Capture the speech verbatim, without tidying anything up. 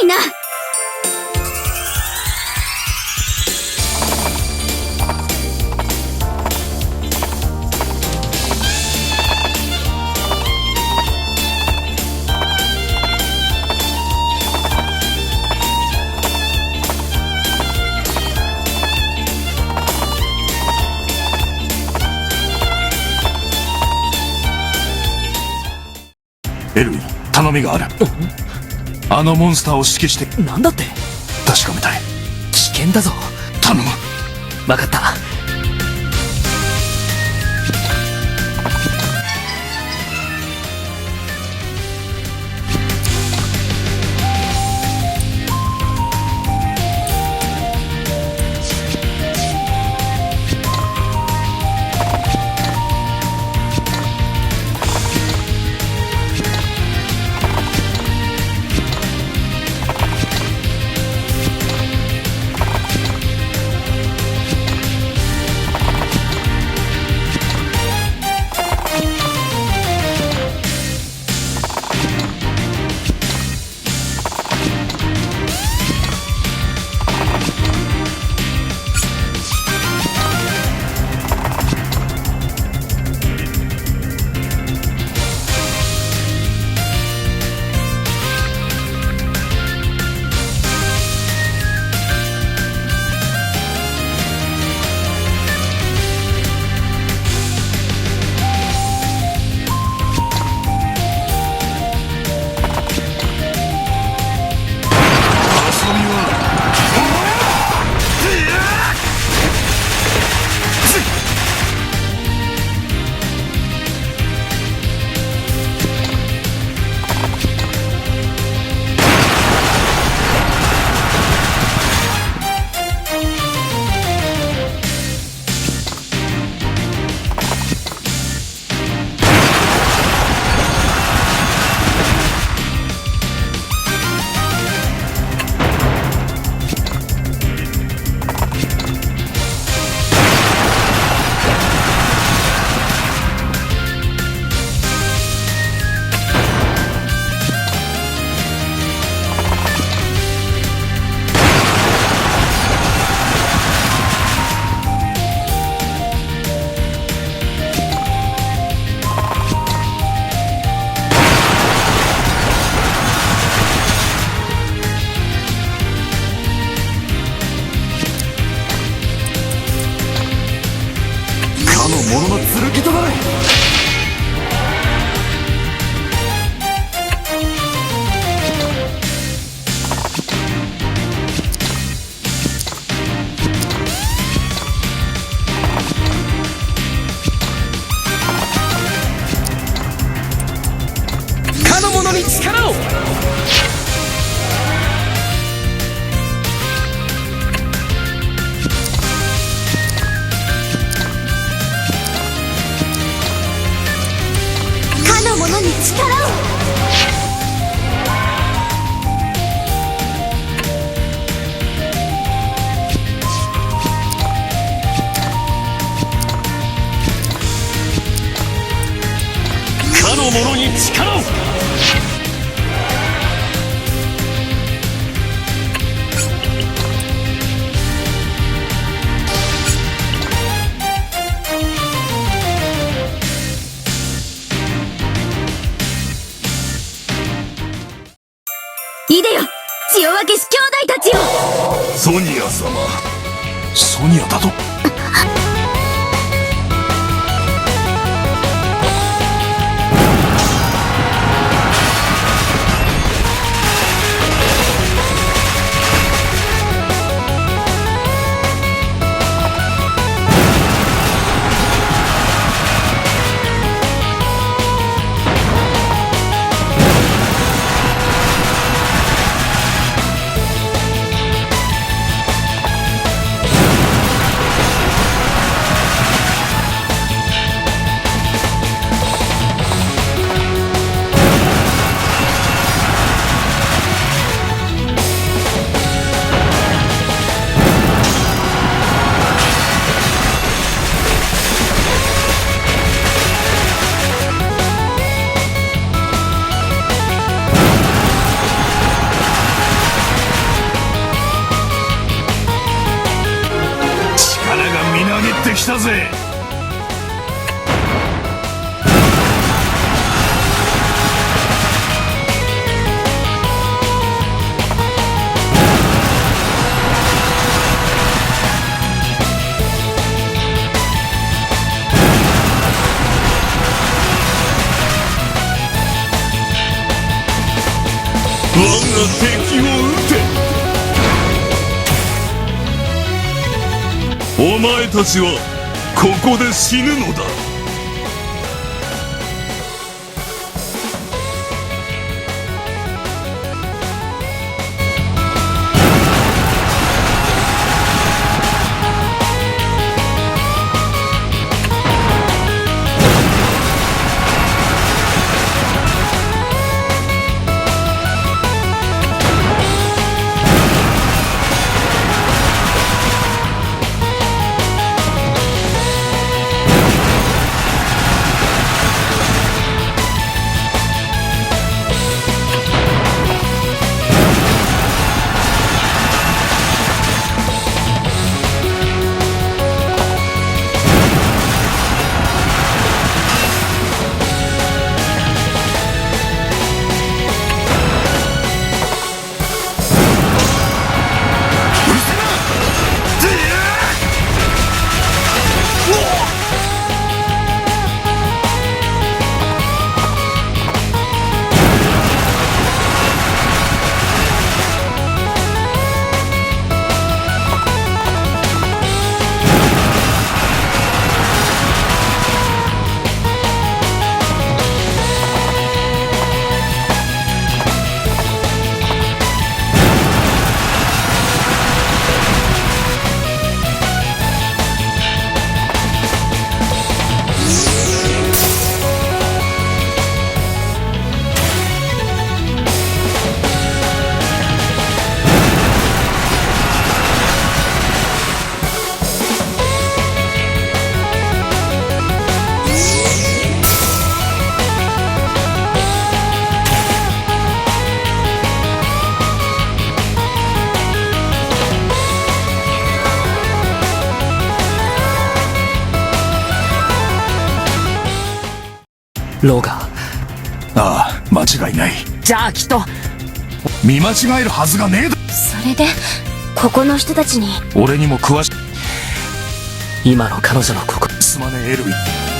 な。 エルイ、頼みがある。あのモンスターを指揮して。なんだって？確かめたい。危険だぞ。頼む。わかった。 かの者の剣となれ。 かの者に力を！ かの者に力を！ かの者に力を！ いでよ、血を分けし兄弟たちよ！ ソニア様。ソニアだと？ってきたぜ。我が敵を討て。お前たちはここで死ぬのだ。 ローガー。ああ、間違いない。じゃあきっと。見間違えるはずがねえだ。それで、ここの人たちに。俺にも詳しい。今の彼女の心。すまねえ、エルウィン。